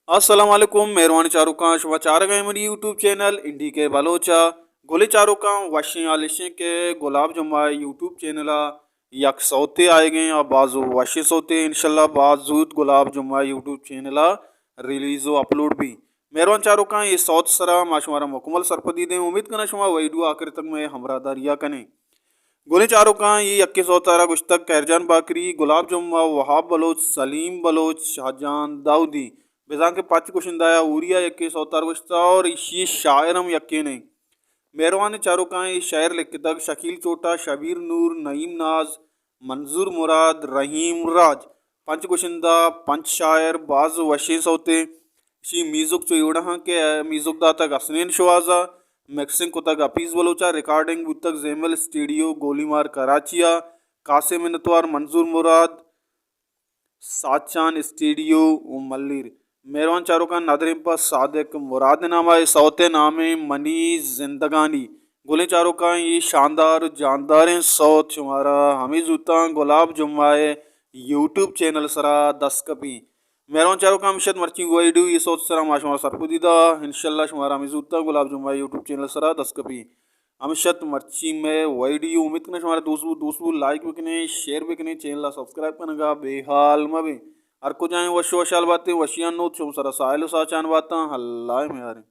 السلام علیکم، مہروان چاروکاں، شما چارگ ءَ منی یوٹیوب چینل این ڈی کے بلوچ ءَ۔ گلیں چاروکاں، وشیں حال اش انت کہ گلاب جمعہ یوٹیوب چینل ءَ یک سوتے آئیگ ءَ، آ باز وشیں سوتے، انشاءاللہ باز زوت گلاب جمعہ یوٹیوب چینل ءَ ریلیز و اپلوڈ بی۔ مہروان چاروکاں، اے سوت سرا ما شمارا مکمل سرپدی دیں۔ امید کناں شما ویڈیو آخر تک مئے ہمراہداری ءَ کنیں۔ گلیں چاروکاں، اے یکیں سوت ءَ را گوشتگ خیر جان باکری، گلاب جمعہ، وہاب بلوچ، سلیم بلوچ، شاہ جان داؤدی۔ بزاں کہ پنچ گشندہ ءَ اوری ءَ یکیں سوت ءَ را گوشتہ اور ایشی شاعر ہم یکیں ایں۔ مہروان چاروکاں، اے شعر لکھتگ شکیل چوٹا، شبیر نور، نعیم ناز، منظور مراد، رحیم راج۔ پنچ گشندہ، پنچ شاعر، باز وشیں سوتے۔ ایشی میوزک چو اے وڑا ہاں کہ میوزک داتگ حسنین شوہاز ءَ، مکسنگ کتگ حفیظ بلوچ ءَ، ریکارڈنگ بوتگ زیمل اسٹیڈیو گولی مار کراچی ءَ۔ خاصیں منتوار منظور مراد، ساچان اسٹیڈیو و ملیر۔ مہروان چاروکاں، ندریں پہ صادق مراد ءِ نام ءَ، اے سوت ءِ نام ایں منی زندگانی۔ گلیں چاروکاں، اے شاندار و جانداریں سوت شمارا ہمے زوتاں گلاب جمعہ ءِ یوٹیوب چینل سرا دست کپی۔ مہروان چاروکاں، ہمیش ات مرچی ویڈیو، اے سوت سرا ما شمارا سرپدی دا۔ انشاءاللہ شمارا ہمے زوتاں گلاب جمعہ یوٹیوب چینل سرا دست کپی۔ ہمیش ات مرچی مئے ویڈیو۔ امید کناں شمارا دوست بو، دوست بو لائک بکنیں، شیئر بکنیں، چینل ءَ سبسکرائب کنگا بے حال مبیں۔ ہر کجائیں وش و وشحال باتیں، وشیاں نوت شما سرا ساہیل و ساچان باتاں۔ اللہ ءِ میاریں۔